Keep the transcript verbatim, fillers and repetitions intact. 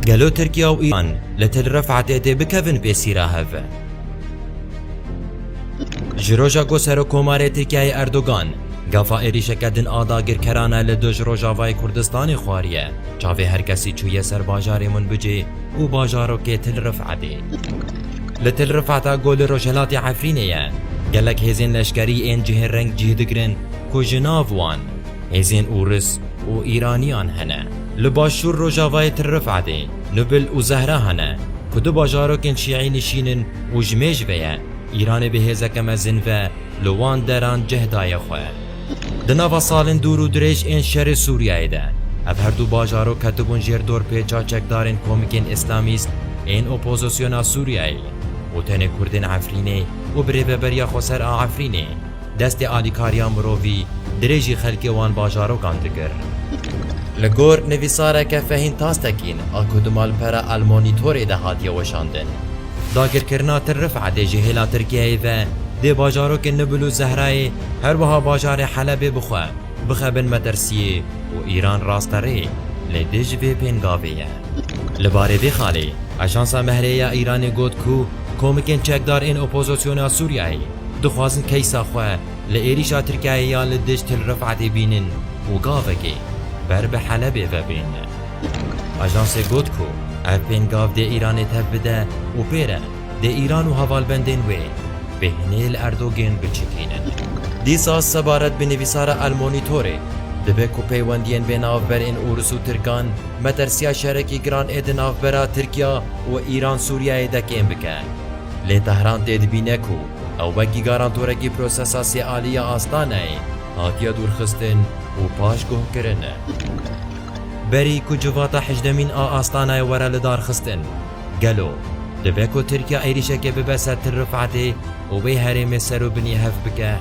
Gelo Tirkiye û Îran li Til Rifetê dê bikevin pê sîra hev? Ji roja ku Serokkomarê Tirkiyeyê Erdogan gafa êrîşeke din a dagirkerane li doj Rojavayê Kurdistanê xwariye, çavê her kesî çûye ser bajarê Munbicê û bajarokê Til Rifetê. Li Til Rifeta ku li rojhilatê Efrînê ye, gelek hêzên leşkerî ên cihê reng cih digirin ku ji nav wan hêzên Ûris û Îraniyan hene. Li başûr Rojavayê Til Rifetê Nubil û Zehra hene ku du bajarokên şîî nişîn in û ji mêj ve ye Îranê bi hêzeke mezin ve li wan deran cih daye xwe. Di nava salên dûr û dirêj ên şerê Sûriyeyê de, ev her du bajarok ketibûn jêr dorpêça çekdarên komikên îslamîst ên opozisyona Sûriyeyê û tenê Kurdên Efrînê û birêveberiya xweser a Efrînê destê alîkariya mirovî dirêjî xelkê wan bajarokan dikir. Li gor nivîsareke Fehîm Tastekîn a ku di malpera El Monitorê de hatiye weşandin, dagirkirina Til Rifetê ji hêla Tirkiyeyê ve dê bajarokên Nubil û Zehrayê, her wiha bajarê Helebê bi xwe bixebin metirsiyê û Îran rasterê li dij vê pêngavê ye. Li barê vê xalê, Ajansa Mehrê ya Îranê got ku komikên çekdar ên opozisyona Sûriyeyê dixwazin keysa xwe li êrîşa Tirkiyeyê ya li dij Til Rifetê bînin û gavekê ber bi Helebê ve bên. Ajansê got ku ev pêngav dê Îranê tev bide û pê re dê Îran û hevalbendên wê bêhnê li Erdogan biçikînin. Dîsa sebaret bi nivîsara El Monitorê, dibe ku peywendiyên bê navberên Ûris û Tirkan metersiya şerekî giran ê di navbera Tirkiya û Îran Sûriyeyê de kêm bike. Lê Tehran tê dibîne ku ew wekî garantorekî prosesa sêalî ya Astanayê hatiye dûrxistin û paşguhkirin. Berî ku civata hejdemîn a Astanayê were lidarxistin, gelo dibe ku Tirkiye êrîşekê bibe ser Til Rifetê û wê herêmê ser û binî hev bike?